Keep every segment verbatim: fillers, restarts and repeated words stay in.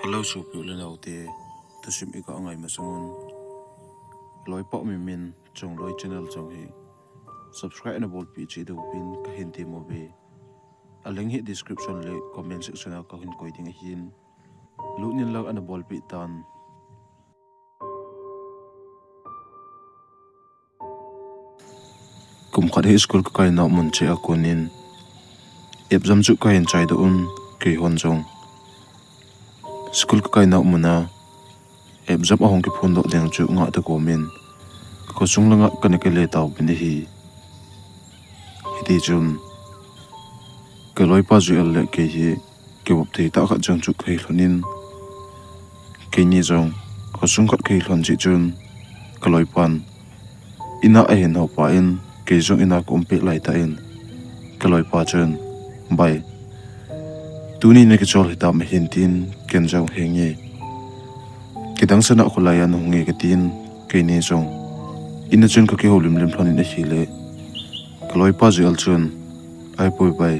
Hello, sopi u le nao te, thusim i ka ngai masang un, Loipa Mimin Chongloi channel jong hi subscribe na bolpeh cheh diuvin kahin temmo uve. A link hi description le comment section a kahin koi ding ahin, lut in lang ana bolpeh tan. Kum khat hi school ka kaina mun cheh a kon in, exam chu kahin chaidoh un, keihon jong school ka kaina mun a exam ahung kiphondoh ding chu ngah ta kom in, ka khosung langa kana kile tauvin ahi. Hiti chun ka loipa Joel le kei hi kivop thei tah khat jong chu kahi lhon in, keini jong khosung khat kahi lhon jeh chun, ka loipan in a ahin houpa in, kei jong in a ka um peh laitah in, ka loipa chun, "Bai, tuni na kichol hitam?" ahin tin, ken jong, "Henge, kidang sana kholai a nahung nge?" katin, keini jong in a chun ka kihoulim lim lhon in ahile, ka loipa Joel chun, "Ahipoi bai,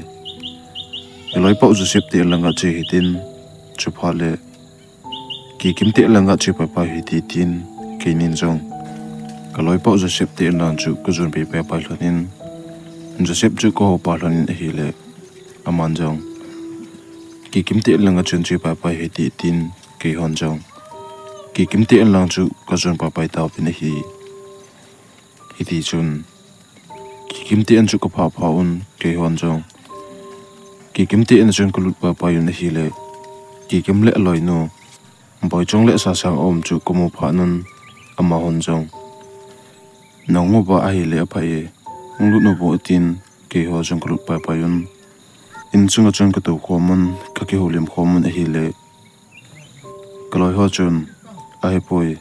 i loipa u Joseph te langa che hitin, chuphat le Kikim te langa che paipai hite," tin, keinin jong ka loipa u Joseph te lang chu ka jon paipai lhon in, Joseph chu ka houpa lhon in ahile, aman jong, "Kikim te langa chun che paipai hite," tin, keihon jong Kikim te lang chu ka jon paipai tauvin ahi. Hiti chun Kikim te an chu ka phah phah un, keihon jong Kikim te an chun ka lut paipai un ahile, Kikim le aloinu Boichong le Sasang a um chu ka mu phat un, amahon jong, "Nang uva ahile aphai e, hung lut un vo," tin, keiho jong ka lut paipai un, in chunga chun ka tou khom un, ka kihoulim khom un ahile, ka loiho chun, "Ahipoi,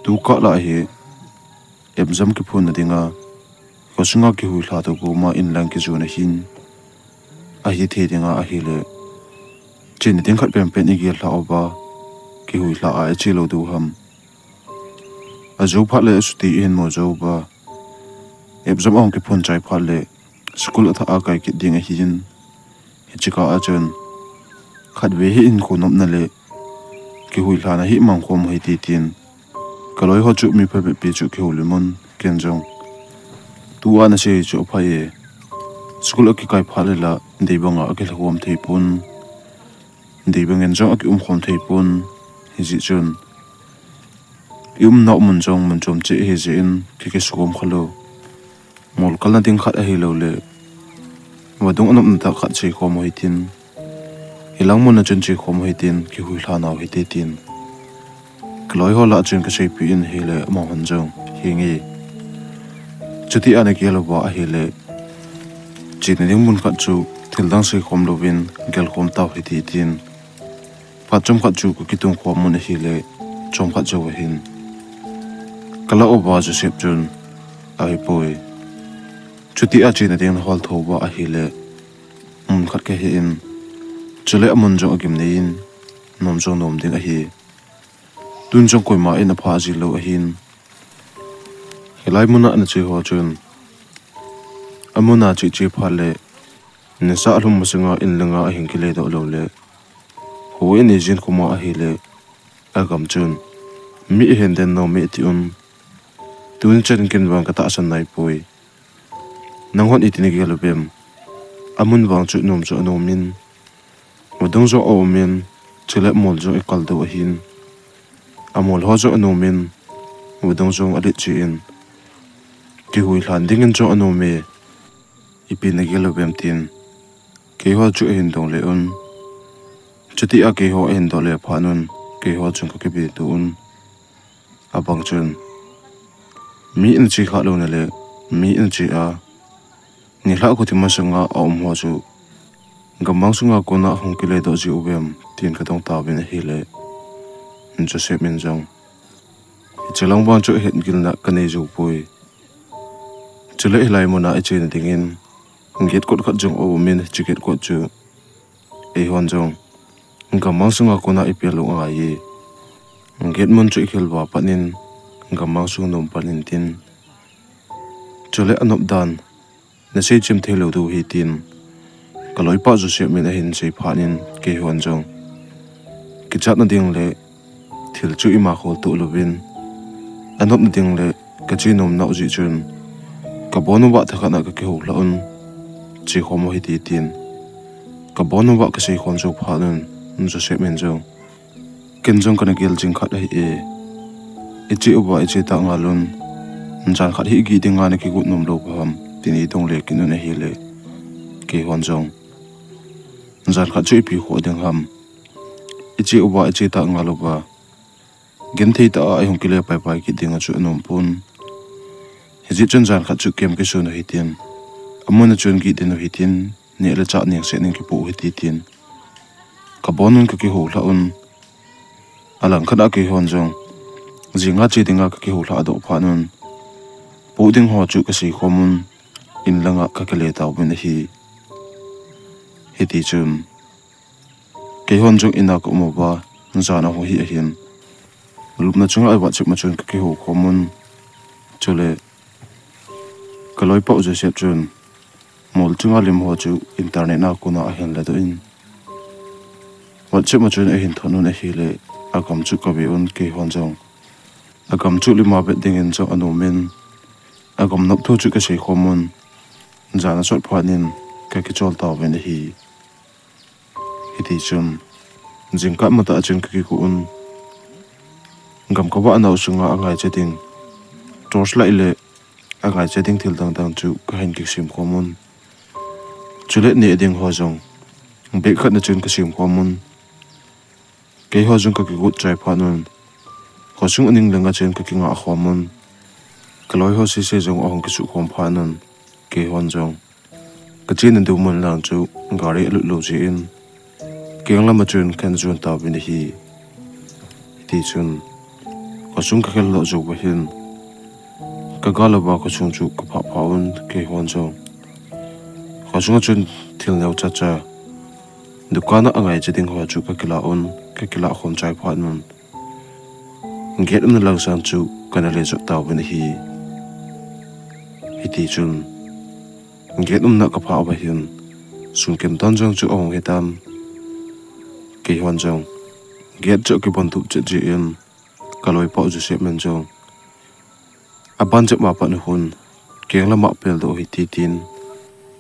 tu kah lah hi exam kiphonna dinga khosunga kihuilha to koma in lang kijon ahin, ahithei dinga ahile, chena ding khat penpen i gel lhah uva, kihuilha a i che lou diu ham? Ajou phat le asuti ihin mu jou uva, exam ahung kiphon chai phat le school athah a kai kit ding ahin, hiche kah a chun khatvei hi hinkho nopna le kihuilhana hi mang khom u hite," tin, ka loiho chu mi phabep pi chu kihoulim un, ken jong, "Tua nasei chu aphai e. School akikai phat le la deibanga akilha khom thei pon, deibangin jong akium khom thei pon, hijeh chun i umnau mun jong mun chom cheh ahijeh in kikisukhom khalou. Mol kalna ding khat ahiloule vadung anopna tah khat che khom u hitin, hilang mun a chun che khom u hitin, kihuilha nau hite," tin ka loiho lah chun kaseipeh in ahile, amahon jong, "Henge, chutia nagel uva ahile, chena ding mun khat chu thildang seikhom louvin gelkhom tau hite," tin phat chomkhat chu kakitung khom un ahile, chomkhat jou ahin kalah uva Joseph chun, "Ahipoi, chutia chena ding nahol thou uva ahile, mun khat kahe in, chule amun jong agimnei in, nom jong nom ding ahi. Tun jong koima in aphah jilou ahin, hilai muna nache ho chun, amuna che che phat le, nisa alhum masanga in langa ahin kiledoh loule, hou in eijin khoma ahile, agam chun mi ahin den nom e ati un. Tuni chan ken vang katahsan naipoi. Nanghon iti nagel uvem? Amun vang chu nom chu anom in, vadung jong aumin, chule mol jong ikaldoh ahin, amol ho jong anomin, vadung jong alet che in, kihuilhan dingin jong anom e, ipi nagel uvem?" tin keiho chu ahin dongle un. Chutia keiho ahin dohle phat un, keiho chun kakibe to un. Abang chun, mi nache khah louna le mi nache a, nilhah khothi masanga aum ho chu gammang sunga kona hung kiledoh ji uvem, tin kadong tauvin ahile, Joseph in jong, hiche lang vang chu hetgilna kanei jou poi. Chule hilai muna ichena dingin gate kot khat jong aumin, hiche gate kot chu eihon jong gammang sunga kona ipel u angai e. Gate mun chu ikhel uva pat in gammang sung nom pan intin, chule anop dan nasei chem theilou diu ahi, tin kaloipa Joseph in ahin sei phat in keihon jong Kichatna ding le thil chu ima khol toh louvin, anopna ding le kache nom nau jeh chun, kabon uva thakhat a kakihou lhah un, che khom u hite tin. Kabon uva kasei khom jou phat un, Joseph in jong, ken jong kana gel jing khat ahi e. Iche uva iche tah ngal un, jan khat hi gih dinga nakigot nom lou ham, tin eidong le kit un ahile, keihon jong, jan khat chu ipi khoh ding ham. Iche uva iche tah ngal uva, genthei tah a eihung kile paipai kit dinga chu anom pon. Hijeh chun jan khat chu kem kisun u hitin, amun a chun gih den u hitin, neh le chah nengset in kipoh u hite tin, kabon un kakihou lhah un. Alangkhat a keihon jong, jinga che dinga kakihou lhah doh phat un, poh ding ho chu kasei khom un, in langa kakile tauvin ahi. Hitichun, keihon jong ina kaum uva, jan ahung hi ahin, lupna chunga WhatsApp ma chun kakihou khom un. Chule, kaloipa u Joseph chun, mol chunga lim ho chu internet a kona ahin ladoh in, WhatsApp ma chun ahin thot un ahile, agam chu kave un keihon jong. Agam chu lima vet dingin jong anomin, agam nop thu chu kasei khom un, jan asot phat in kakichol tauvin ahi. Hitichun, jingkah matah chun kakikhu un, gam kavah nau sunga angaicha ding torchlight le angaicha ding thil dangdang chu kahin kisem khom un. Chule neh ding ho jong bag khat na chun kasem khom un. Keiho jong kakigot chai phat un, khosung aning langa chun kakingah khom un. Kaloiho sese jong ahung kisuh khom phat un, keihon jong kachena diu mun lang chu gari alut lou jeh in, keng lama chun kahin jon tauvin ahi. Hitichun, khosung kakhel lou jouva hin, kagal louva khosung chu kaphah phah un, keihon jong khosunga chun thil neocha cha, dukan a angaicha ding ho chu kakilah un, kakilah khom chai phat un, gate umna lang sang chu kana le jot tauvin ahi. Hitichun, gate umna kaphah uva hin, sungkem tan jong chu ahung hitan. Keihon jong gate chu akibon tup chet jeh in, kaloipa u Joseph in jong, aban jep ma pat nahon, keng lama peldoh u hite tin,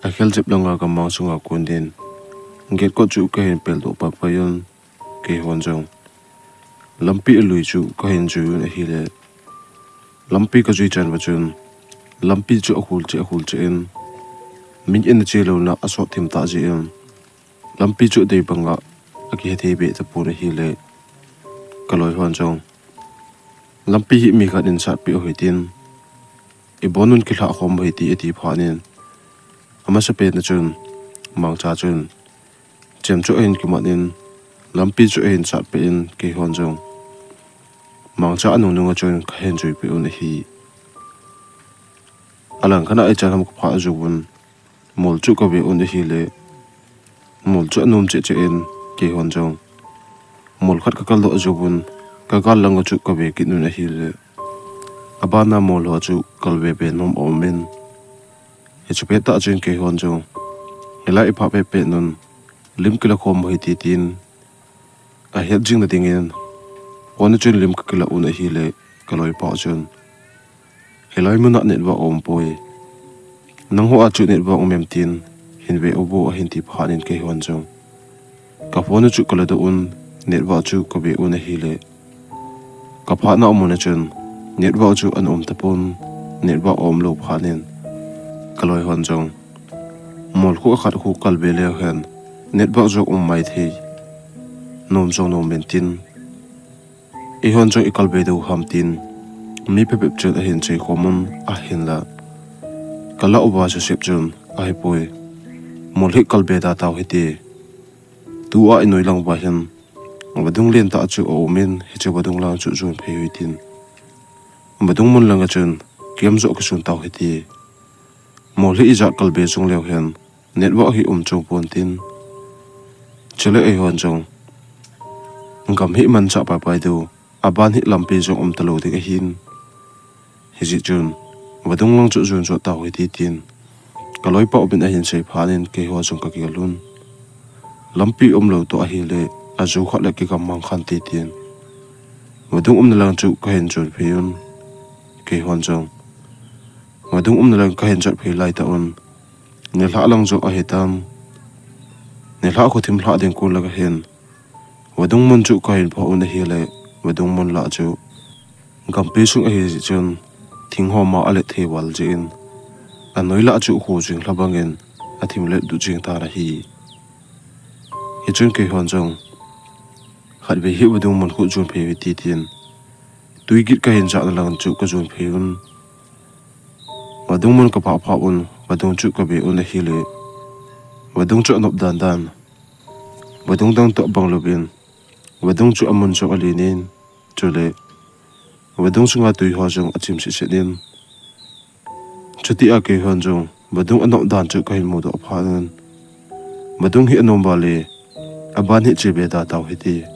akhel jep langa gamang sunga kon din, gate kot chu kahin peldoh paipai un, keihon jong lampi alui chu kahin jui un ahile, lampi kajui chan uva chun, lampi chu akhul cheh akhul cheh in, mi in ache louna asot thim tah jeh in, lampi chu adei banga akihethei beh tapon ahile, kaloihon jong, lampi hi mi khat in satpeh u hitin, ibon un kilhah khom u hite ati phat in, amasapen a chun, mangcha chun chem chu ahin kimat in, lampi chu ahin satpeh in, keihon jong mangcha anung nunga chun kahin juipeh un ahi. Alangkhat a ichan ham kaphah jouvun, mol chu kave un ahile, mol chu anom cheh cheh in, keihon jong mol khat kakaldoh jouvun, kagal langa chu kave kit un ahile, abana mol ho chu kalve ve nom aumin, hiche pettah chun keihon jong, hilai iphah pehpeh un, lim kila khom u hite tin, ahet jing na dingin, phone a chun lim kakilah un ahile, kaloipa chun, hilai muna network aumpoi, nangho a chu network um em tin, hin ve uvo ahin ti phat in keihon jong, kaphone chu kaladoh un, network chu kave un ahile, kaphatna mun a chun, network chu ana um tapon, network aum lou phat in, kaloihon jong, mol khu akhat khu kalve leu hen, network jong um maithei, nom jong nom intin, eihon jong ikalve diu ham tin, mi phabep chun ahin cheikhom un ahinla, kalah uva Joseph chun, ahipoi, mol hi kalve da tau hite, tua inoi lang uva hin, vadung lentah chu aumin, hiche vadung lang chu jon phei u hitin, vadung mun langa chun, kem joh kisun tau hite, mol hi ijat kalve jong leu hen, network hi um chung pontin, chule eihon jong, gam hi imanchah paipai diu, aban hi lampi jong um talou ding ahin, hijeh chun, vadung lang chu jon jot tau hite tin, kaloipa uvin ahin sei phat in keiho jong kagel un, lampi umlou toh ahile, aju khat le kigam mang khan ti tin. Vadung umna lang chu kahin jon phei un. Keihon jong vadung umna lang kahin jot phei lai tah un, nilhah lang jong ahitan. Nilhah khothim lhah ding kon lang ahin, vadung mun chu kahin pha un ahile, vadung mun lah chu gampi sung ahi jeh chun, thing ho ma alet thei val jeh in, anoi lah chu kho jing lha bangin athim let duh jing tan ahi. Hichun keihon jong khatvei hi vadung mun khu jon phei u hite tin, twi git kahin jahna lang chu kajon phei un. Vadung mun kaphah phah un, vadung chu kabe un ahile, vadung chu anop dan dan, vadung dang toh bang louvin, vadung chu amun jong alen in, chule vadung sunga twi ho jong achim seh seh in. Chutia keihon jong vadung anop dan chu kahin mudoh phat un, vadung hi anom val e, aban hi che be da tau hite.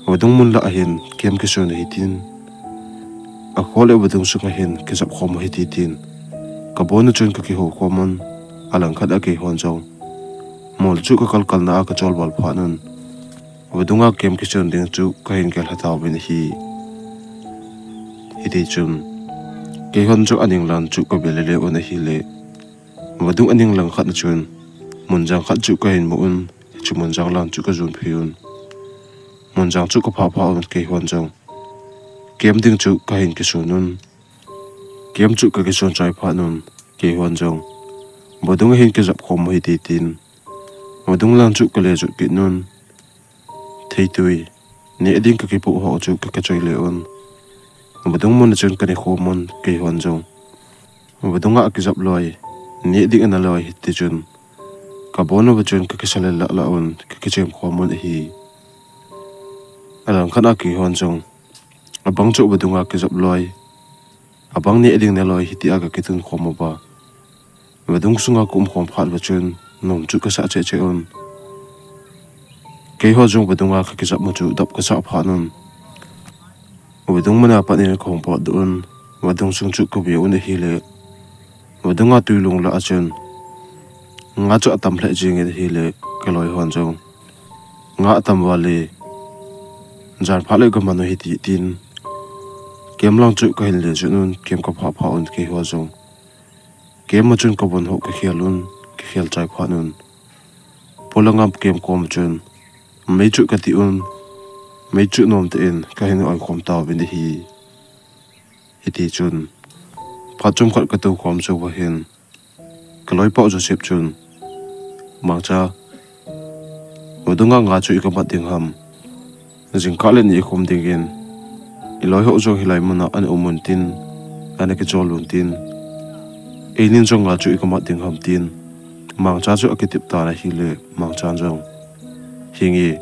Vadung mun lah ahin camp kisun u hitin, akho le vadung sunga hin kijap khom u hite tin, kabon u chun kakihou khom un. Alangkhat a keihon jong mol chu kakal kalna a kachol val phat un, vadunga camp kisun ding chu kahin gel lha tauvin ahi. Hitichun keihon jong aning lang chu kabe lele un ahile, vadung aning lang khat na chun munjang khat chu kahin mu un, hichu munjang lang chu kajon phei un. Munjang chu kaphah phah un, keihon jong camp ding chu kahin kisun un. Camp chu kakisun chai phat un, keihon jong vadung ahin kijap khom u hite tin, vadung lang chu kale jot kit un. Theitwi neh ding kakipoh ho chu kakichoi le un. Vadung mun a chun kane khom un, keihon jong vadunga akijap loi, neh ding ana loi hitichun, kabon uva chun kakisal le lah lah un kakichem khom un ahi. Alangkhat a keihon jong abang chu vadunga kijap loi, abang neh ding ne loi hitia kakitun khom uva, vadung sunga kaum khom phat uva chun nom chu kasah cheh cheh un. Keiho jong vadunga kakijap mu chu dap kasah phat un, vadung muna pat in kahung potdoh un, vadung sung chu kabe un ahile, vadunga twilung lah a chun nga chu atam lheh jengin ahile, kaloi hon jong nga atam val e, jan phat le kaman u hite tin, camp lang chu kahin le jot un, camp kaphah phah un keiho jong. Camp a chun kabon ho kakhel un, kakhel chai phat un, polanga camp kom chun mei chu kati un, mei chu nomtah in kahin oikhom tauvin ahi. Hitichun phat chomkhat katou khom jou uva hin, kaloipau Joseph chun, Mangcha, vadunga nga chu ikamat ding ham? Jingkah le ni ikhom dingin, iloi ho jong hilai muna ana um un tin, ana kichol un tin, einin jong nga chu ikamat ding ham tin, Mangcha chu akitep tan ahile, Mangchan jong, Henge,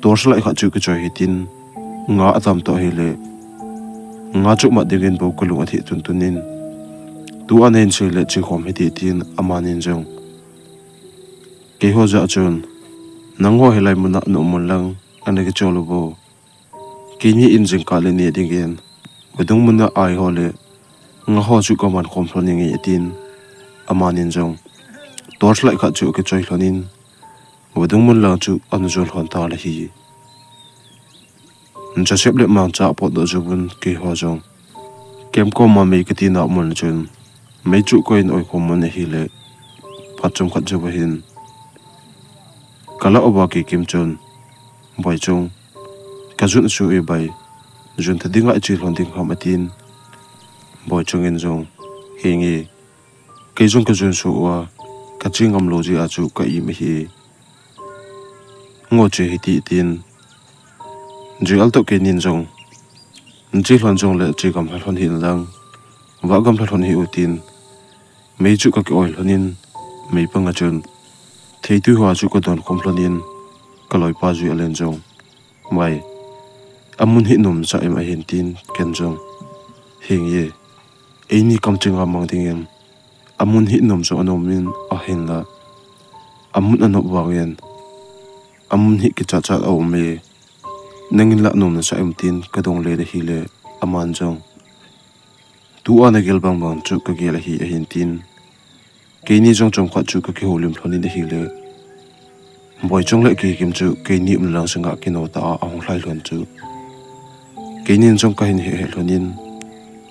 torchlight khat chu kichoi hitin, nga atam toh ahile, nga chu mat dingin bou kalung atheh tuntun in, tua nahin sei le chekhom hite tin, amanin jong keiho jah a chun, Nangho hilai muna na um un lang, ana kichol uvo. Keini in jingkah le neh dingin vadung muna ai ho le nga ho chu kaman khom lhon inge, atin, amanin jong torchlight khat chu akichoi lhonin, vadung mun lang chu ana jon lhon tan ahi. Joseph le Mangcha apotdoh jouvun keiho jong camp koma mei katina mun chun mei chu kahin oikhom un ahile, phat chomkhat jouva hin kalah uva Kikim chun, Boichung, kajon asu e bai, jon tha dinga iche lhon ding ham, atin, Boichung in jong, Henge, kei jong kajon su uva, kache ngamlou jeh a chu ka-im ahi. Ngo che hite, atin, Joel toh keinin jong, nache lhon jongle che gamlha lhon hih in lang, vah gamlha lhon hih un, tin, mei chu kaki-oi lhonin, mei panga chun theitwi hoa chu kadon khom lhonin, kaloipa Joel in jong, Bai, amun hi nom nasah em, ahin tin, ken jong, Henge, eini kamchenga mang dingin amun hi nom jong anomin, ahinla amun anop vangin amun hi kichat chat aume, nangin la nom nasah em, tin kadong len ahile, aman jong, Tua nagel bang bang chu kagel ahi, ahin tin, keini jong chomkhat chu kakihoulim lhonin ahile, Boichung le Kikim chu keini umna lang sanga kino ta a ahung lhai lhon chu keinin jong kahin he he lhonin,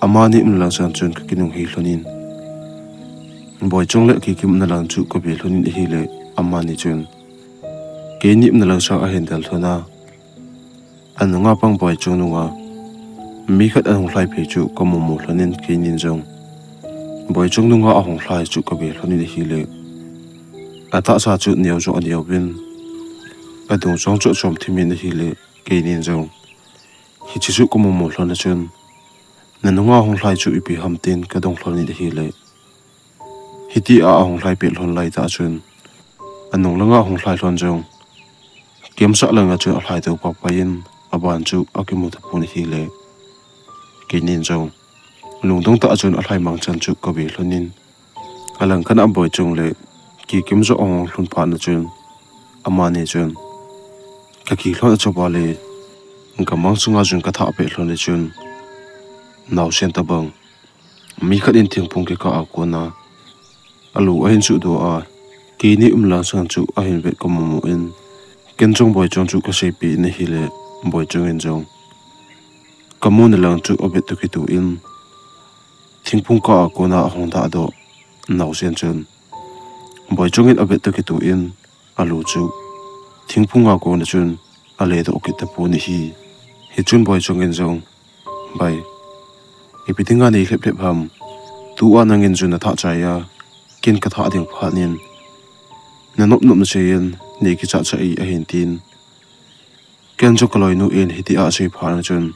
amani umna lang sang chun kakinung hei lhonin, Boichung le Kikim umna lang chu kave lhonin ahile, amani chun keini umna lang sang ahin del lhon a, anunga pang Boichung nunga mi khat ahung lhai phei chu kamu mu lhonin keinin jong Boichung nunga ahung lhai chu kave lhonin ahile, atahsa chu neo jong aneo vin, adung jong chu achom thimin ahile, keinin jong hiche chu kamu mu lhon a chun, nanunga hung lhai chu ipi ham tin kadong lhonin ahile, hitia ahung lhai pet lhon lai tah chun, anung langa hung lhai lhon jong, kemsah langa chun alhai to papai in, aban chu akimu tapon ahile, keinin jong lungdong tah a chun alhai mang chan chu kave lhonin, alang khat a Boichung le Kikim jong ahung lhun phat na chun, amani chun, kakihlon achapa le, gamang sunga jun kathah pet lhon le chun, naosen tabang mi khat in thingphung kikah a kona alu ahin suhdoh a, keini umna lang sang chu ahin vet kamu mu in, ken jong Boichung chu kaseipeh in ahile, Boichung in jong, kamuna lang chu avet toh kitoh in, thingphung kah a kona ahung dahdoh naosen chun, Boichung in avet toh kitoh in, alu chu thingphung a kona chun aledoh kit tapon ahi. Hichun Boichung in jong, Bai, ipi dinga nei lhep lhep ham? Tua nangin jun nathah chai a, ken kathah ding phat in, nanop nop nasei in, nei kichat chah e ahin tin, ken jong kaloinu in hitia asei phat na chun,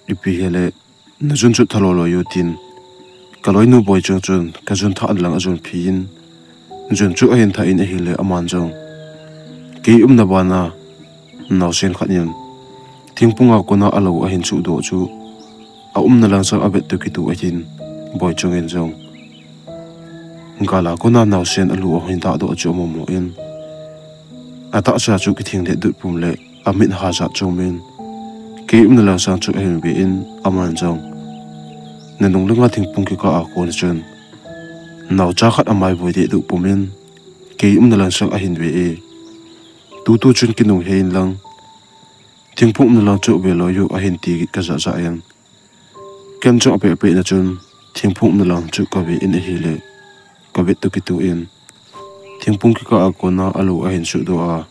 ipi hile, najun chu thalou lou u tin, kaloinu Boichung chun kajun thah na lang ajun phin, jun chu ahin thah in ahile, aman jong kei umna bana naosen khat in thingphung a kona alu ahin suhdoh chu, aumna lang sang avet toh kitoh ahin, Boichung in jong gal a kona naosen alu ahin dahdoh chu amu mu in, atahsa chu kithing le dut pum le amit hajat chomin, kei umna lang sang chu ahin ve in, aman jong nanung langa thingphung kikah a kona chun naocha khat amai voi deh duh pumin, kei umna lang sang ahin ve e. Tutu chun kinung hei in lang, thingphung umna lang chu ve lou u ahin ti kajah jah in, ken jong apeh peh na chun thingphung umna lang chu kave in ahile, kavet toh kitoh in, thingphung kikah a kona alu ahin suhdoh a,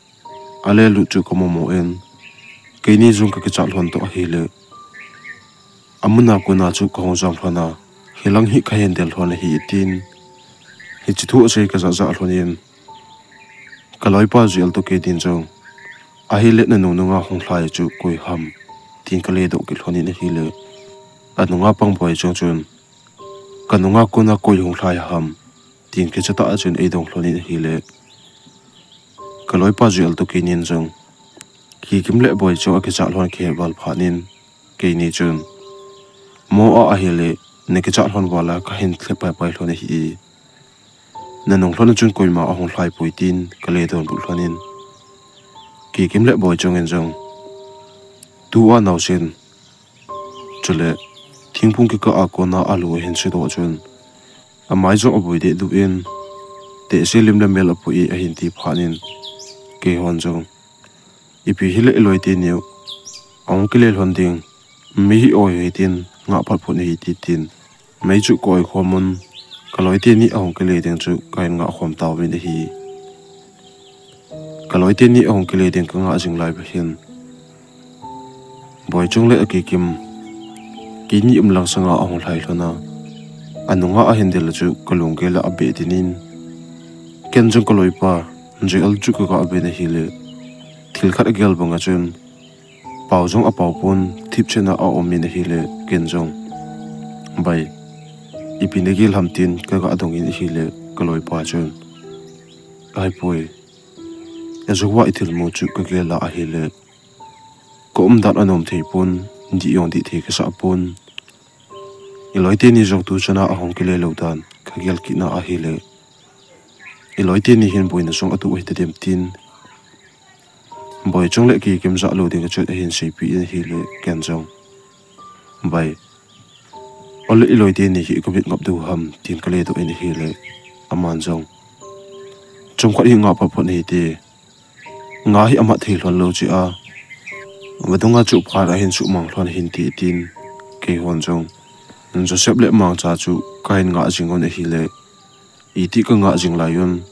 alelut chu kamu mu in, keini jong kakichat lhon toh ahile, amun a kona chu kahung jam lhon a, hilang hi kahin del lhon ahi tin, hiche thu asei kajah jah lhon in, kaloipa Jel toh keinin jong, ahile nanung nunga hung lhai chu koi ham, tin kaledoh kit lhon in ahile, anunga pang Boichung chun, kanunga kona koi hung lhai ham, tin kicha tah a chun eidong lhon in ahile, kaloipa Jel toh keinin jong, Kikim le Boichung akichat lhon kihet val phat in, keini chun, mo a ahile, nakichat lhon val a kahin lhep pai pai lhon ahi, nanung lhon a chun koima ahung lhai poi tin kale donbut lhon in, Kikim le Boichung in jong, tua naosen, chule thingphung kikah a kona alu ahin suhdoh chun, amai jong avoi deh duh in, tehse lim le mel apui ahin ti phat in, keihon jong, ipi hile iloi teni u ahung kile lhon ding, mi hi oi hi tin, ngah phat phot ahi ti tin, mei chu ka oi khom un, kaloi teni ahung kile ding chu kahin ngah khom tauvin ahi. Kaloi teni ahung kile ding kangah jing lai uva hin, Boichung le Kikim keini um lang sanga ahung lhai lhon a, anunga ahin del chu kalunggel a abeh dingin, ken jong kaloipa Jel chu kagah ven ahile, thil khat agel banga chun, pao jong apao pon, thipchetna aumin ahile, ken jong, bai, ipi nagel ham tin kagah dongin ahile, kaloipa chun, ahipoi, ajouva ithilmu chu kagel a ahile, kaumdan anom thei pon, dih jong dih thei kasah pon, iloi teni jong tuchana ahung kile lou dan kagel kitna ahile, iloi teni hin boina jong atoh hitadem tin, Boichung le Kikim jah lou ding kachot ahin seipeh in ahile, ken jong, bai, ole iloi teni hi kavet ngap diu ham tin kale doh in ahile, aman jong, chomkhat hi ngah phot phot hite. Nga hi amat thei lhon lou chea, vadunga chu phat ahin suhmang lhon hinte, tin keihon jong Joseph le Mangcha chu kahin ngah jing un ahile, iti kangah jing lai un,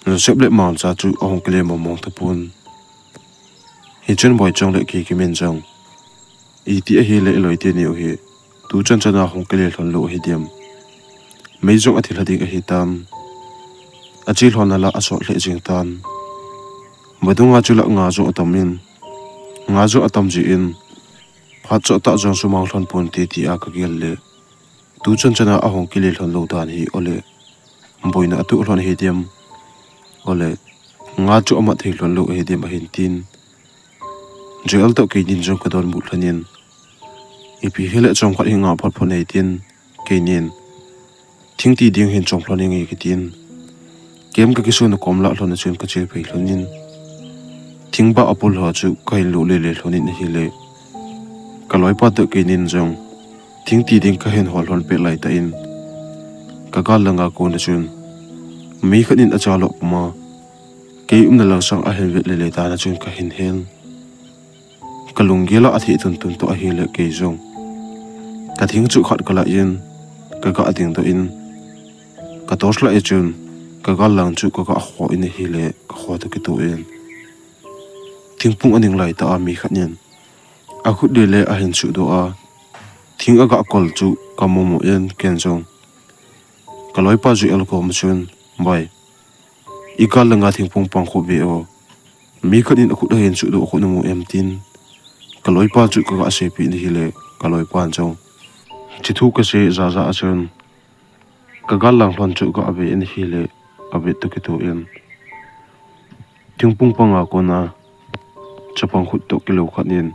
Joseph le Mangcha chu ahung kile mong mong tapon. Hichun Boichong le Kikimin jong, iti ahile iloi teni u hi tuchan chana hung kile lhon lou ahi diam? Mei jong athi lha ding ahitam. Ache lhon nala asot lheh jing tan. Vadunga chu la nga jong atamin, nga jong atam jeh in, phat chomtah jong suhmang lhon ponte tia kagel le, tuchan chana ahung kile lhon lou dan hi ole, boina atoh lhon ahi diam? Ole, nga chu amat thei lhon lou ahi diam ahin tin, Joel toh keinin jong kadonbut lhonin, ipi hile chomkhat hi ngah phot phot nei tin, keinin, thing ti ding hin chom lhon inge kitin, kem kakisuna kom lah lhona chun kache phei lhonin, thingbah apul ho chu kahin luh lele lhonin ahile, kaloipa toh keinin jong thing ti ding kahin hol lhon pet laitah in, kagal langa kona chun mi khat in achalop puma, kei umna lang sang ahin vet lele tana chun kahin hen. Kalunggel a atheh tuntun toh ahile kei jong kathing chu khat kalah in, kagah dingdoh in, ka torch lah a chun kagal lang chu kagah kho in ahile, kakho toh kitoh in, thingphung aning laitah a mi khat in akhut lele ahin suhdoh a, thing agah kol chu kamu mu in, ken jong kaloipa Joel koma chun, Bai, igal langa thingphung pang khu ve o, mi khat in akhut ahin suhdoh khu namu em, tin kaloipa chu kagah seipeh in ahile, kaloipan jong, hiche thu kasei jaja a chun kagal lang lhon chu gah ve in ahile, avet toh kitoh in, thingphung panga kona chapang khut toh kilou khat in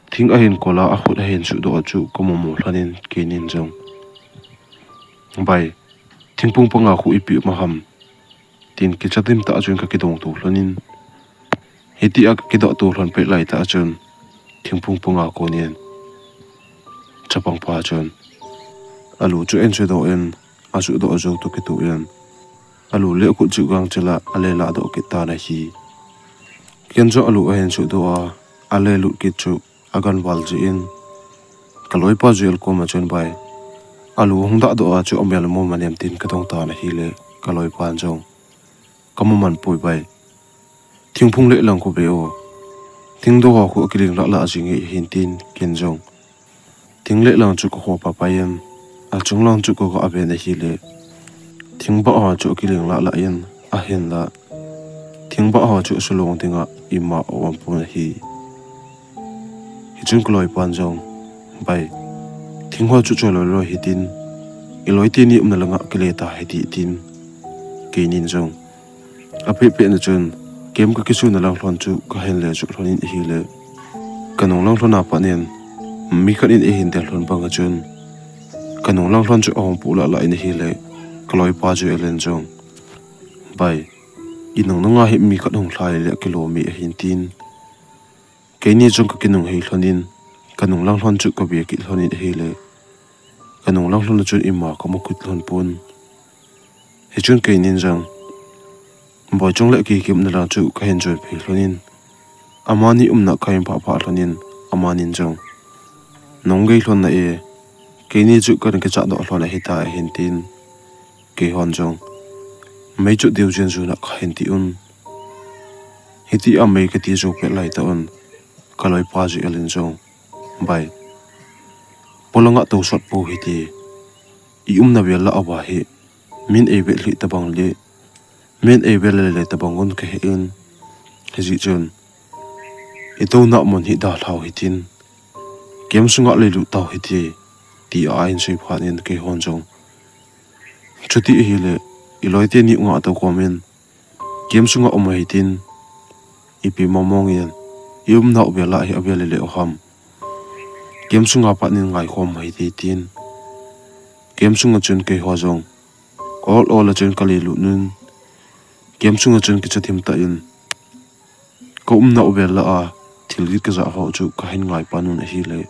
thing ahin kol a, akhut ahin suhdoh chu kamu mu lhonin, keinin jong, Bai, thingphung panga khu ipi um ham, tin kicha dimtah a chun kakidong to lhonin, hitia kakidoh to lhon pet laitah a chun, thingphung panga konin chapangpa chun alu chu ahin suhdoh in, asuhdoh jou toh kitoh in, alu le akhut chu gangchel a ale lahdoh kit tan ahi. Ken jong alu ahin suhdoh a, ale lut kit chu aganval jeh in, kaloipa Joel koma chun, Bai, alu hung dahdoh a chu amel amu man em, tin kadong tan ahile, kaloipan jong, Kamu man poi bai. Thingphung le lang khu ve o. Thingdoh ho khu akiling lah lah jing nge ahin, tin ken jong thing le lang chu kakho paipai in, achung lang chu kagah ven ahile, thingbah ho chu akiling lah lah in, ahinla thingbah ho chu asulong dinga ima aum pon ahi. Hichun kaloipan jong, Bai, thing ho chu choi loi loi hitin, iloi teni umna langa kile ta hite, tin keinin jong apeh peh na chun, kem kakisuna lang lhon chu kahin le chu lhonin ahile, kanung lang lhon a pat in mi khat in eihin del lhon banga chun, kanung lang lhon chu ahung poh lah lah in ahile, kaloipa Joel in jong, Bai, inung nunga hi mi khat hung lhai le akilom e ahin, tin keini jong kakinung hei lhonin, kanung lang lhon chu kave kit lhonin ahile, kanung lang lhon a chun ima kamu kit lhon pon. Hichun keinin jong Boichong le Kikim umna lang chu kahin join phei lhonin, amani umna kahin phah phah lhonin, amanin jong, Nung gei lhon na e, keini chu kana kichatdoh lhon ahita ahin, tin keihon jong mei chu deu jin jun a kahin ti un. Hitia mei kati jou pet laitah un, kaloipa Joel in jong, Bai, polanga tousot pou hite, iumna vel lah uva hi min eivet lhih tabang le min eivet lele tabang un kahe in, hijeh chun itouna mun hi dalhau hitin, kem sunga leilut tau hite, tia ahin sei phat in keihon jong, Chuti ahile, iloi teni ngah tou komin, kem sunga um u hitin, ipi mong mong in iumnau vel lah hi avel lele u ham, kem sunga pat in ngaikhom u hite, tin kem sunga chun keiho jong ol ol a chun kaleilut un, kem sunga chun kicha thim tah in kaumnau vel lah a thil gin kajah ho chu kahin ngai pan un ahile,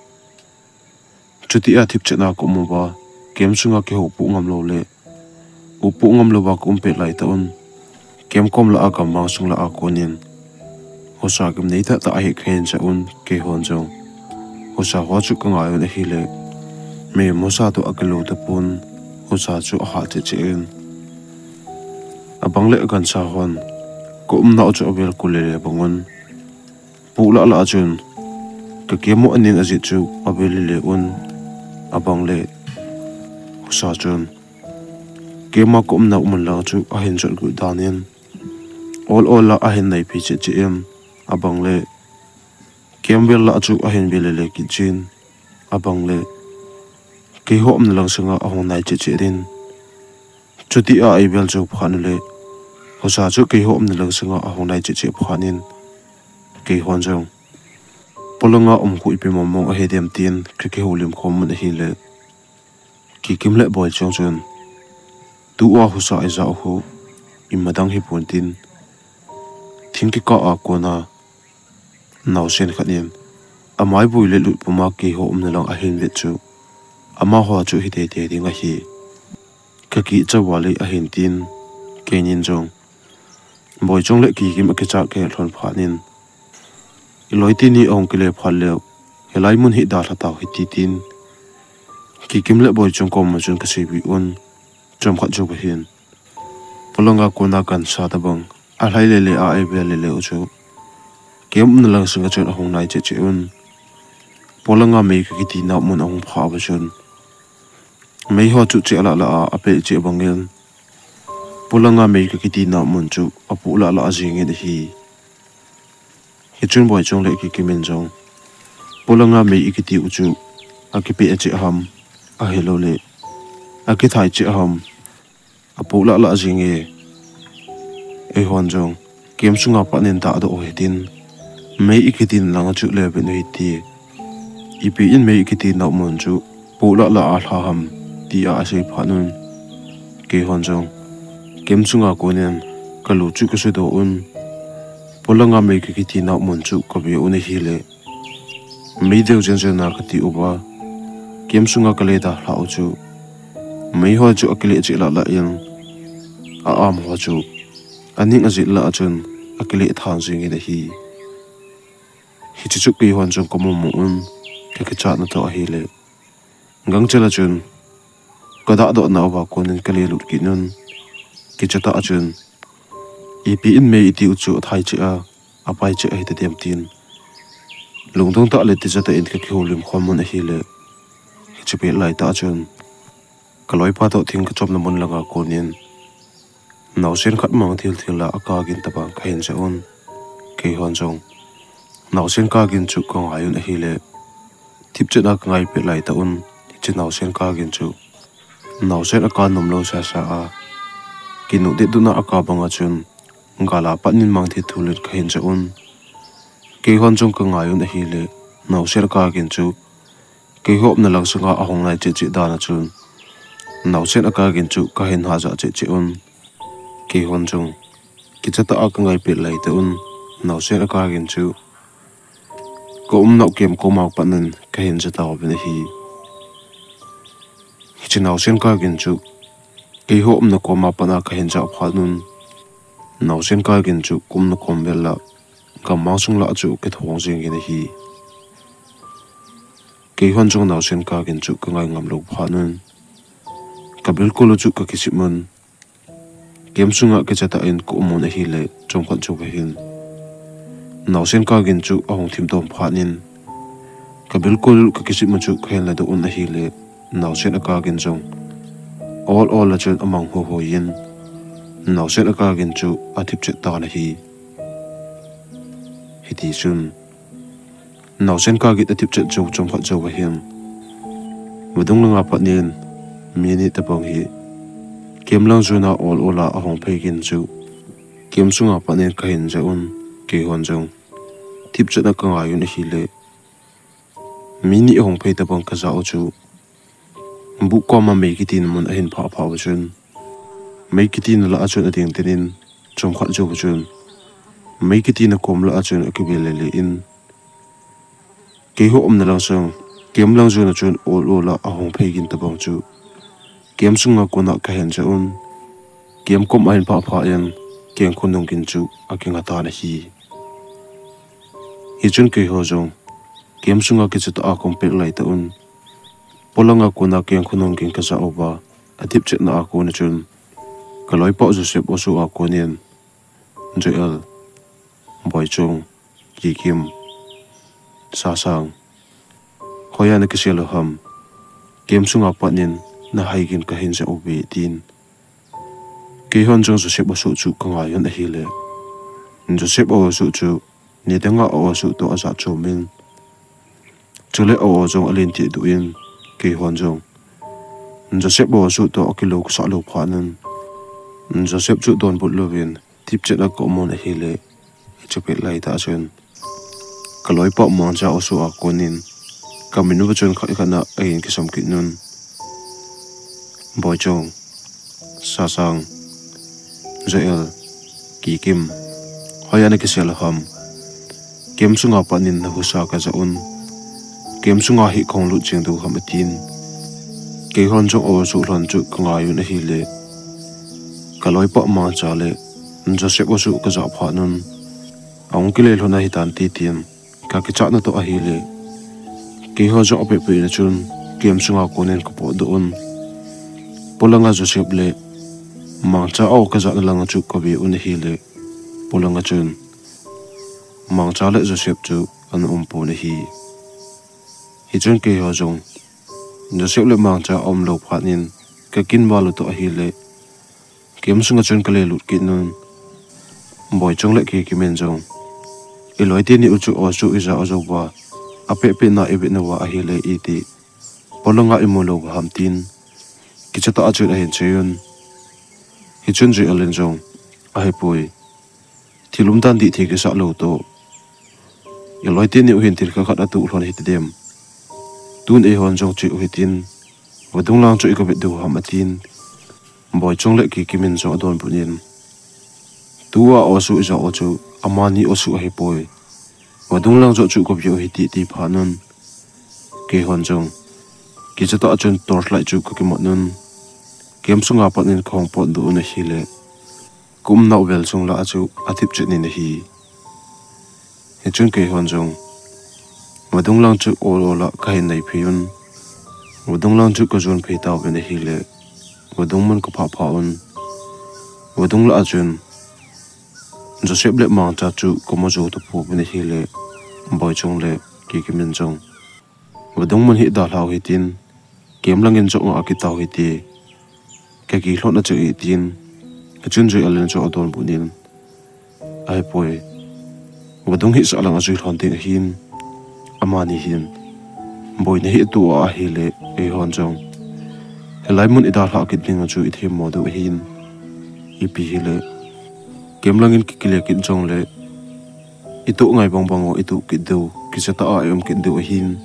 chutia thipchetna kaum uva, kem sunga kihoupoh ngamlou le upoh ngamlouva kaum pet laitah un, Camp kom lah a gammang sung lah a konin husa gimnei tahtah ahi kahin ja un, keihon jong husa ho chu kangai un ahile, mei husa toh akilou tapon, husa chu ahah cheh cheh in. Abang le agansa hon kaumnau chu avel kul lele bang un, poh lah lah a chun ka camp u aning ajeh chu avel lele un, abang le husa chun camp a kaumnau mun lang chu ahin jot got dan in, ol ol a ahin naipi cheh cheh in, abang le camp vel lah chu ahin vel lele kit jin, abang le keiho umna lang sanga ahung nai cheh cheh in. Chuti a eivel jou phat ule, husa chu keiho umna lang sanga ahung nai cheh cheh phat in, keihon jong polanga um khu ipi mong mong ahi dem tin kakihoulim khom un ahile, Kikim le Boichung chun, tua husa ija u khu imadang hipon tin, thing kikah a kona naosen khat in amaivui le lut puma keiho umna lang ahin vet chu, amaho chu hiteitei ding ahi, kakicha val e ahin tin, keinin jong Boichung le Kikim akichat kahet lhon phat in, iloi teni ahung kile phat leu, hilai mun hi dalha tau hite tin, Kikim le Boichung koma chun kaseipeh un, chomkhat jou ahin, polanga kona gansa tobang alhai lele a eivel lele u chu camp umna lang sanga chun ahung nai cheh cheh un, polanga mei kakitinau mun ahung phah uva chun, meiho chu cheh lah lah a apeh cheh bangin, polanga mei kakitinau mun chu apoh lah lah a jingin ahi. Hichun Boichung le Kikim in jong, polanga mei ikiti u chu akipeh cheh ham, ahiloule akithai cheh ham, apoh lah lah jinge. Eihon jong camp sunga pat in dahdoh u hitin, mei ikitin langa chu leuvin u hite, ipi in mei ikitinau mun chu poh lah lah a lha ham, tia asei phat un, keihon jong camp sunga konin kalu chu kasudoh un, polanga mei kakitinau mun chu kave un ahile, mei deu jen jen a kati uva, camp sunga kale dalhah u chu, meiho chu akile cheh lah lah in, a-am ho chu aning ajet lah a chun akile than jingin ahi. Hiche chu keihon jong kamu mu un, kakichatna toh ahile, gangchel a chun kadahdoh nauva konin kale lut kit un, kichatah a chun, ipi in mei iti u chu athai cheh a, apai cheh ahita dem tin, lungdong tah le tijatah in kakihoulim khom un ahile, hiche pet laitah a chun, kaloipa toh thing kachomna mun langa konin, naosen khat mang thil thil a akagin tobang kahin ja un, keihon jong naosen kagin chu kangai un ahile, thipchet a kangai pet laitah un, hiche naosen kagin chu naosen aka nomlou sasa a, kinuh det duna aka banga chun, gal a pat in mang thil thul in kahin ja un, keihon jong kangai un ahile, naosen akagin chu keiho umna lang sanga ahung nai cheh cheh dan a chun, naosen akagin chu kahin hajah cheh cheh un, keihon jong kichatah a kangai pet laitah un, naosen akagin chu kaumnau camp koma pat in kahin ja tauvin ahi. Hiche naosen kagin chu keiho umna koma pat a kahin jah phat un, naosen kagin chu kaumna kom vel lah, gammang sung lah chu kithong jingin ahi. Keihon jong naosen kagin chu kangai ngamlou phat un, kabilkol u chu kakisip un, camp sunga kichatah in kaum un ahile, chomkhat jou ahin, naosen kagin chu ahung thim tom phat in, kabilkol u kakisip u chu kahin ladoh un ahile, naosen akagin jong ol ol a chun amang hoihoi in, naosen akagin chu athipchet tan ahi. Hitichun, naosen kagin athipchet jou chomkhat jou ahin, vadung langa pat in mi ni tobang hi camp lang jona ol ol a ahung phei gin chu, camp sunga pat in kahin ja un, keihon jong thipchet a kangai un ahile, mi ni ahung phei tobang kajah u chu, buh koma mei kitina mun ahin phah phah uva chun, mei kitina lah a chun ading tin in, chomkhat jou uva chun, mei kitina kom lah a chun akivel lele in, keiho umna lang sang, camp lang jona chun ol ol a ahung phei gin tobang chu, camp sunga kona kahin ja un, camp kom ahin phah phah in, kengkhu nunggin chu akinga tan ahi. Hichun keiho jong camp sunga kicha tah a kaum pet laitah un, polanga kona kengkhu nunggin kajah uva, athip chetna a kona chun kaloipa Joseph osu a konin, Joel, Boichung, Kikim, Sasang, hoiya nakisel u ham? Camp sunga patnin nahaigin kahin jah uve, tin. Keihon jong Joseph osu chu kangaiyun ahile, Joseph osu chu nidanga osu toh ajah chomin, chule o jong alen tih duh in, keihon jong Joseph osu toh akilou kasah lou phatnin, Joseph chu donbut louvin thip chet a kaumun ahile, hiche pet laitah chun kaloipa Mangcha osu a konin kamin uva chun khat khat a ahin kisam kitnun, Boichung, Sasang, Joel, Kikim, hoiya nakisel u ham? Camp sunga patnin nahusa kajah un, camp sunga hi kahung lut jeng diu ham, atin. Keihon jong osu lhon chu kangaiyun ahile, kaloipa Mangcha le Joseph osu kajah phatnun, ahung kile lhon ahitante tin kakichatna toh ahile, keiho jong apehpeh na chun camp sunga konin kapotdoh un, polanga Joseph le Mangcha o kajahna langa chu kave un ahile, polanga chun Mangcha le Joseph chu ana umpon ahi. Hichun keiho jong Joseph le Mangcha aumlou phatnin kakinval u toh ahile, camp sunga chun kalelut kitnun, Boichung le Kikim in jong, iloiteni u chu osu ijah u jouva, apehpeh na ivet nauva ahile iti, polanga imu lou ham, tin kicha tah a chun ahin seiyun. Hichun Joel in jong, ahipoi, thil umdan dih thei kisah lou toh, iloiteni u hin thil khat khat atuh lhon hitidem? Tun eihon jong che u hitin, vadung lang chu ikavet diu ham, atin. Boichung le Kikim in jong adonbut in, tua osu ijah u chu amani osu ahipoi, vadung lang joh chu kave u hite, ti phatnun, keihon jong kicha tah a chun torchlight chu kakimatnun, camp sunga patnin kahung potdoh un ahile, kaumnau vel sung lah a chu athip chetnin ahi. Hichun keihon jong vadung lang chu ol ol a kahin naiphei un, vadung lang chu kajon phei tauvin ahile, vadung mun kaphah phah un, vadung lah a chun Joseph le Mangcha chu kamu jou tapouvin ahile, Boichung le Kikim in jong, vadung mun hi dalhau hitin, camp langin joh nga kitau hite, kaki lhon a chu, atin. Hichun Joel in jong adonbut in, ahipoi, vadung hi sahlang a jui lhon ding ahin, amani hin boina hi atoh a ahile, eihon jong hilai mun idalhah kit dinga chu ithemmo diu ahin, ipi hile, camp langin kikile kit jongle, itoh ngai bangbang u itoh kit diu, kicha tah a ium kit diu ahin,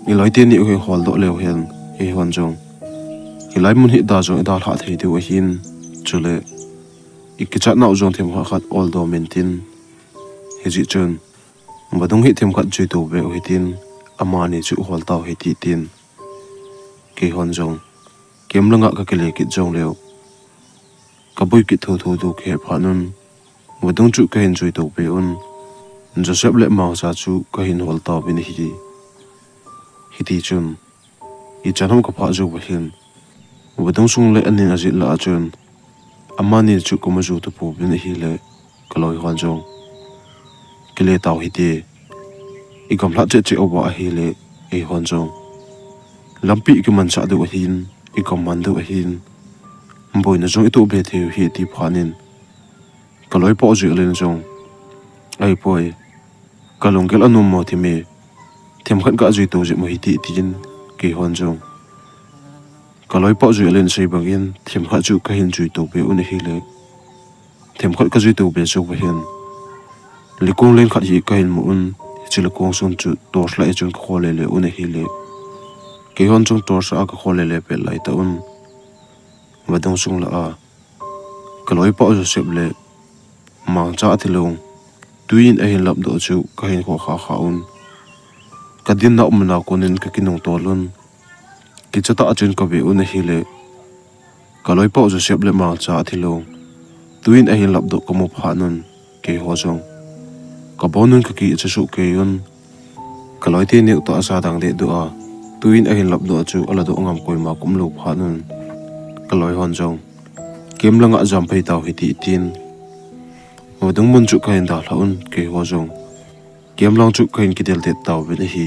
iloiteni u hi holdoh leu hen, eihon jong hilai mun hi da jong idalhah thei diu ahin, chule ikichatnau jong themkhat khat oldoh intin, hijeh chun vadung hi themkhat jui tou beh u hitin, amani chu hol tau hite, tin. Keihon jong camp langa kakile kit jongleu, kaboi kit thotho diu kahe phatnun, vadung chu kahin jui tou beh un, Joseph le Mangcha chu kahin hol tauvin ahi. Hitichun ichan ham kaphah jouva hin, vadung sung le anin ajet lah a chun, amani chu kamu jou tapouvin ahile, kaloihon jong, kile tau hite, igamlhat cheh cheh uva ahile, eihon jong lampi ikimansah diu ahin, igam man diu ahin, boina jong itoh be thei u ahi, ti phatnin, kaloipa Joel in jong, ahipoi, kalunggel anom mo thime, themkhat gajui tou jep u hite, tin, keihon jong, kaloipa Joel in asei bangin themkhat chu kahin jui tou beh un ahile, themkhat kajui tou beh jouva hin, lekong len khat hi kahin mu un, hiche lekong sung chu torchlight a chun kakhol lele un ahile, keihon jong torch a kakhol lele pet laitah un, vadung sung lah a kaloipa Joseph le Mangcha athilong, twiin ahin lapdoh chu kahin khoh khakha un, kadinnau muna konin kakinung tol un, kicha tah a chun kave un ahile, kaloipa Joseph le Mangcha athilong, Tuin ahin lapdoh kamu phat un, keiho jong kabon un kakicha suh kei un. Kaloi teni u toh aja dang deh doh a, tuin ahin lapdoh chu aladoh ngam koima kaum lou phat un, kaloi hon jong, "Camp langa jam phei tau hite," tin vadung mun chu kahin dalha un, keiho jong camp lang chu kahin kidel det tauvin ahi.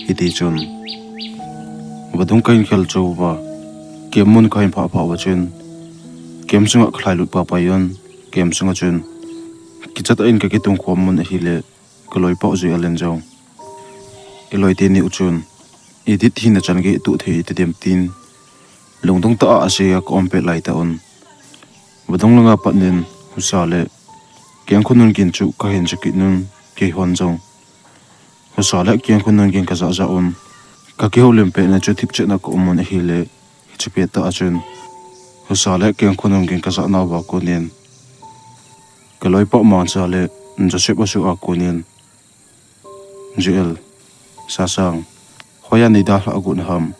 Hiti chun vadung kahin khel chou uva, camp mun kahin phah phah uva chun, camp sunga kalhai lut pah pai un, camp sunga chun kichat a in kakitung khom un ahile, kaloi pau Joel in jong, "Iloi teni u chun, idit hina chan gei tuh thei ite dem," tin lungdong tah a asei a kaum pet lai tah un, vadung langa pat in husa le kengkhonung gin chu kahin ja kit un, keihon jong husa le kengkhonung gin kaja ja un, kakihoulim pet na chu thipchet na kaum un ahile, hiche pet tah a chun husa le kengkhonung gin kaja nauva konin, kaloi pau Mangcha le Joseph asoh a konin, "Joel, Sasang, hoiya nei dalhah got ham?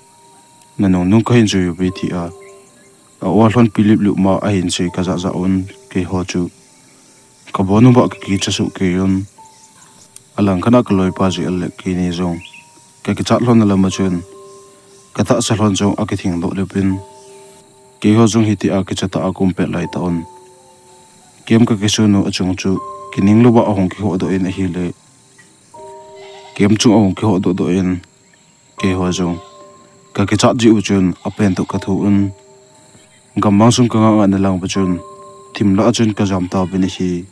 Nanung nung kahin jui uve," tia a-o lhon pilip lup ma ahin sei kaja ja un, keiho chu kabon uva kakicha suh kei un. Alang khat a kaloi pa Joel le keini jong kakichat lhon na lam a chun katahsa lhon jong akithing doh lep in, keiho jong hitia kicha tah a kaum pet lai tah un, camp kakisun u achung chu kining louva ahung kihodoh in ahile, camp chung ahung kihodoh doh in, keiho jong kakichat jeh u chun apen toh kathu un, gammang sung kangah ngah na lang uva chun thim lah a chun kajam tauvin ahi.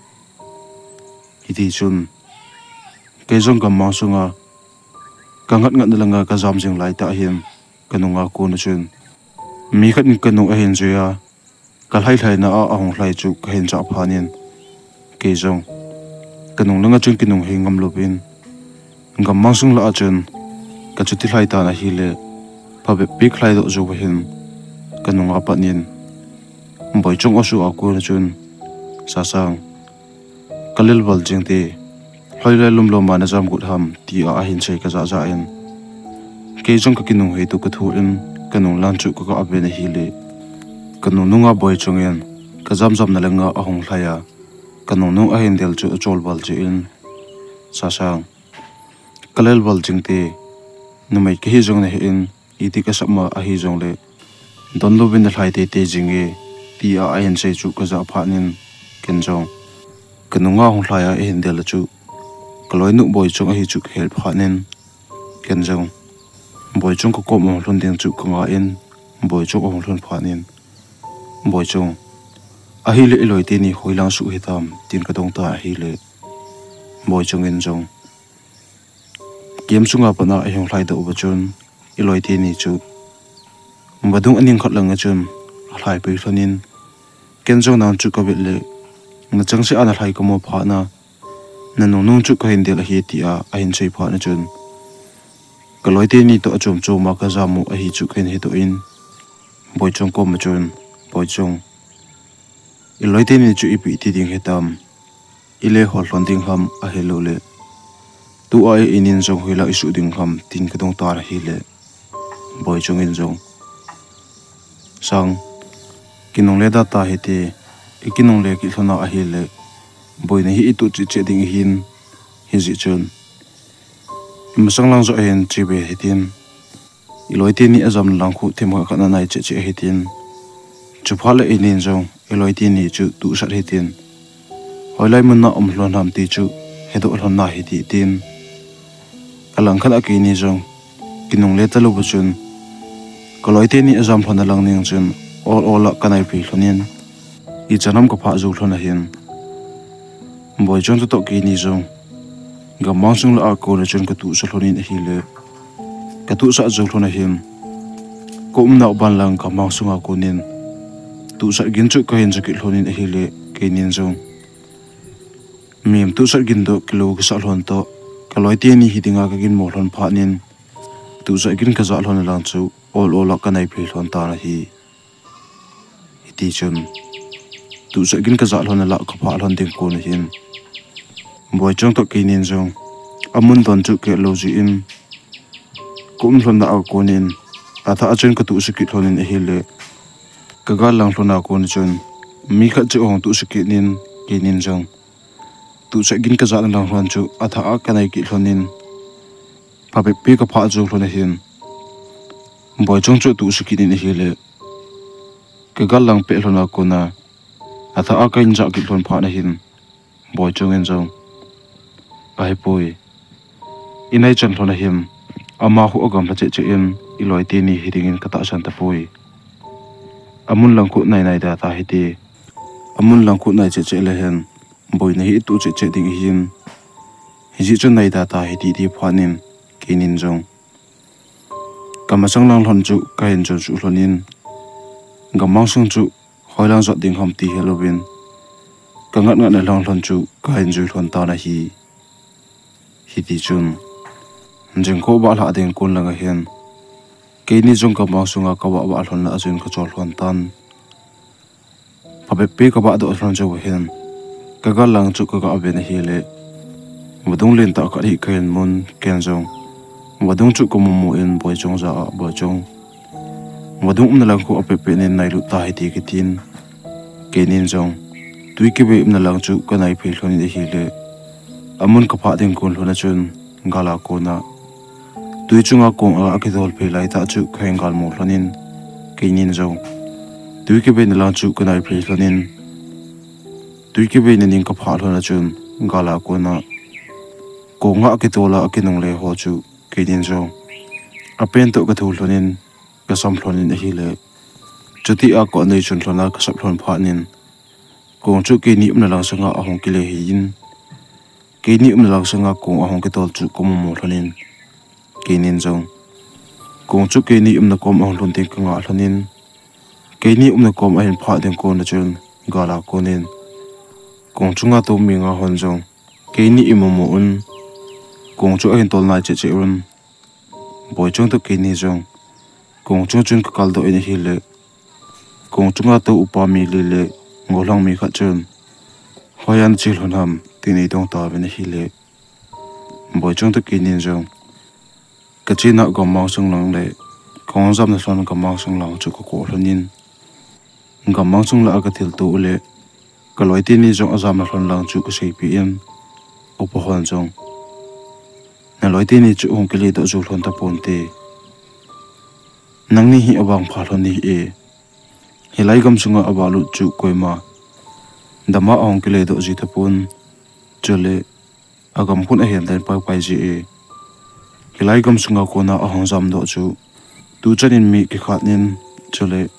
Hiti chun kei jong gammang sunga kangah ngah na langa kajam jing lai tah hin, kanunga kon a chun mi khat in kanung ahin jui a, kalhai lhaina a ahung lhai chu kahin jah phat in, kei jong kanung langa chun kinung hei ngam louvin, gammang sung lah a chun kachuti lhai tan ahile, phabep pi kalhai doh jou uva hin, kanunga pat in Boichung asoh a kon a chun, "Sasang, kalel val jing te, hoilai lom lom a najam got ham?" tia ahin sei kaja ja in, kei jong kakinung hei toh kathu in, kanung lang chu kaga ven ahile, kanung nunga Boichung in kajam jam na langa ahung lhai a, kanung nung ahin del chu achol val jeh in, "Sasang, kalel val jing te, numei kahi jong nahi in, iti kasap ma ahi jongle, don louvin nalhai teitei jing e," tia ahin sei chu kaja phat in, ken jong kanunga hung lhai a ahin del a chu kaloinu Boichung ahi chu kahel phat in, ken jong Boichung kakom ahung lhun ding chu kanga in, Boichung ahung lhun phat in, "Boichung, ahile iloi teni hoilang suh hitam?" tin kadong tan ahile, Boichung in jong, "Camp sunga pat a ihung lhai doh uva chun, iloi teni chu vadung aning khat langa chun alhai pei lhon in, ken jong nang chu kavet le, nachangseh a nalhai kamu phat na, nanung nung chu kahin del ahi," tia ahin sei phat na chun, kaloi teni toh achom chom a kajam u ahi chu kahin hedoh in, Boichung kom a chun, "Boichung, iloi teni chu ipi iti ding hitam? Ile hol lhon ding ham, ahilouleh tua i inin jong hoilang isuh ding ham?" tin kadong tan ahile, Boichung in jong, "Sang, kinungle da ta hite, ikinungle kit lhon a ahile, boina hi ituh cheh cheh ding ahin, hijeh chun imasang lang joh hin che ve hitin, iloi teni ajam lang khu themkhat khat nanai cheh cheh hitin, chuphat le inin jong iloi teni chu tuhsat hitin, hoilai mun a um lhon ham ti chu hedoh lhon na hite," tin, alang khat a keini jong kinungle talou va chun, kaloi teni ajam lhon na lang ning chun ol ol a kanai phei lhon in, ichan ham kaphah jou lhon ahin, Boichung toh keini jong gammang sung lah a kon a chun katuhsah lhon in ahile, katuhsah jou lhon ahin, kaumnau ban lang gammang sunga kon in tuhsah gin chu kahin ja kit lhon in ahile, keinin jong mihem tuhsat gin toh kilou kasah lhon toh, kaloi teni hi dinga kagin mo lhon phat in, tuhsat gin kajah lhon lang chu ol ol a kanai phei lhon tan ahi. Hiti chun, tuhsat gin kajah lhon a lah kaphah lhon ding kon ahin, Boichung toh keinin jong amun don chu keh lou jeh in, kaum lhon na a kon in, athah a chun katuhsah kit lhon in ahile, kagal lang lhon a kon chun, Mi khat chu ahung tuhse kit in, keinin jong tuhse gin kajah na lang lhon chu athah a kanei kit lhon in, phabep pi kaphah jou lhon ahin. Boichung chu tuhse kit in ahile, kagal lang peh lhon a kona athah a kahin jah kit lhon phat ahin, Boichung in jong, "Ahipoi, inai chan lhon ahin, ama khu agamlha cheh cheh in, iloi teni hiding in katahsan tapoi. Amun lang khu nai nai da ta hite. Amun lang khu nai cheh cheh le hen, boina hi itu cheh cheh ding ahin. Hijeh chun nai da ta hite," ti phat in, keinin jong kamasang lang lhon chu kahin jon suh lhon in, gammang sung chu hoilang jot ding ham ti helouvin, kangat ngat na lang lhon chu kahin jui lhon tan ahi. Hiti chun, jingkah vah lhah ding kon lang ahin, keini jong gammang sunga kavah vah lhon lah a chun kachol lhon tan. Phabep pi kavah doh lhon jou ahin, kagal lang chu kaga ven ahile, vadung lentah khat hi kahin mun, ken jong vadung chu kamu mu in Boichung jah a, "Boichung, vadung umna lang khu apet pet in nai lut ta hite," katin. Keinin jong tui kivei umna lang chu kanai phei lhon in ahile, amun kaphah ding kon lhon a chun, gal a kona tui chunga kong a akidol phei lai tah chu kahin galmu lhon in, keinin jong tui kiveina lang chu kanai phei lhon in, tui kiveina ning kaphah lhon a chun, gal a kona kong a akitol a akinungle ho chu keinin jong apen toh kathu lhon in, kasam lhon in ahile, chuti a kong anei chun lhon a kasap lhon phat in, kong chu keini umna lang sanga ahung kile hi in, keini umna lang sanga kong ahung kitol chu kamu mu lhon in, keinin jong kong chu keini umna kom ahung lhun ding kanga lhon in, keini umna kom ahin phah ding kon a chun, gal a kon in kong chunga tou mi nga hon jong keini imu mu un, kong chu ahin tol nai cheh cheh un, Boichung toh keini jong kong chung chun kakal doh in ahile, kong chunga tou upa mi li le gollhang mi khat chun, "Hoiya nache lhon ham?" tin eidong tauvin ahile, Boichung toh keinin jong, "Kachena gammang sung lang le kahung jamna lhon gammang sung lang chu kakoh lhon in, gammang sung lah a kathilto u le kaloi teni jong ajamna lhon lang chu kaseipeh in, upa hon jong naloi teni chu hung kile doh jou lhon taponte. Nangni hi avangpha lhon nahi e. Hilai gamsunga avah lut chu koima dama ahung kile doh ji tapon. Chule agam khun ahin den pai pai ji e. Hilai gamsunga kona ahung jamdoh chu tuchan in mi kikhat in, chule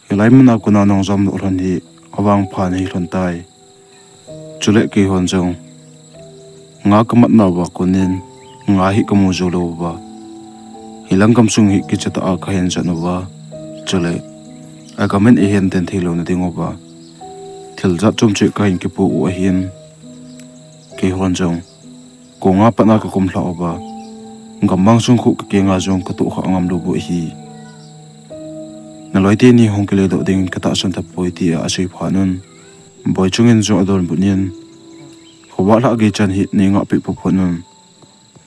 hilai muna kona nahung jamdoh lhon hi avangpha nahi lhon tai. Chule keihon jong nga kamatna uva kon in nga hi kamu jou lou uva, hilang gamsung hi kicha tah a kahin jan uva, chule agam in eihin den thei louna ding uva thil jat chom cheh kahin kipo u ahin, keihon jong kong a pat a kakum lhah uva, gammang sung khu kakenga jong katoh kha ngam lou u ahi. Naloi teni hung kile doh ding katahsan tapoi," ti a asei phat un, Boichung in jong adonbut in, "Khovah lhah gei chan hi neingah peh phot phot un.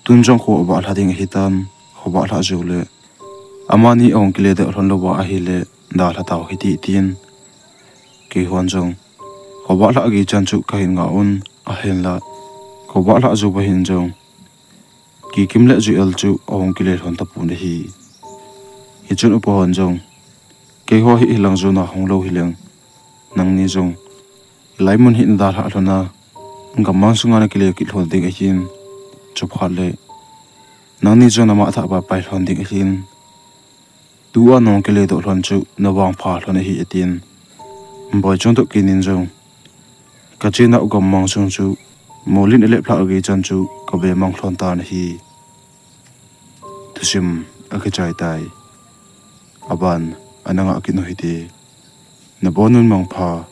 Tun jong kho avah lhah ding ahitan, khovah lhah jou le amani ahung kile doh lhon louva ahile dalha tau hite," tin, keihon jong khovah lhah gei chan chu kahin ngah un, ahinla khovah lhah jou va hin jong Kikim le Joel chu ahung kile lhon tapon ahi. Hichun upa hon jong, "Keiho hi hilang jona hung lou hileng, nangni jong hilai mun hi nadalhah lhon a, gammang sunga nakile kit lhon ding ahin, chuphat le nangni jong namah thah a pai lhon ding ahin, tua nahung kile doh lhon chu navangpha lhon ahi," atin. Boichung toh keinin jong, "Kachena u gammang sung chu molin alep lhah gei chan chu kave mang lhon tan ahi." Thusim akichai tai. Aban ana ngah kit u hite. Nabonun mangpha.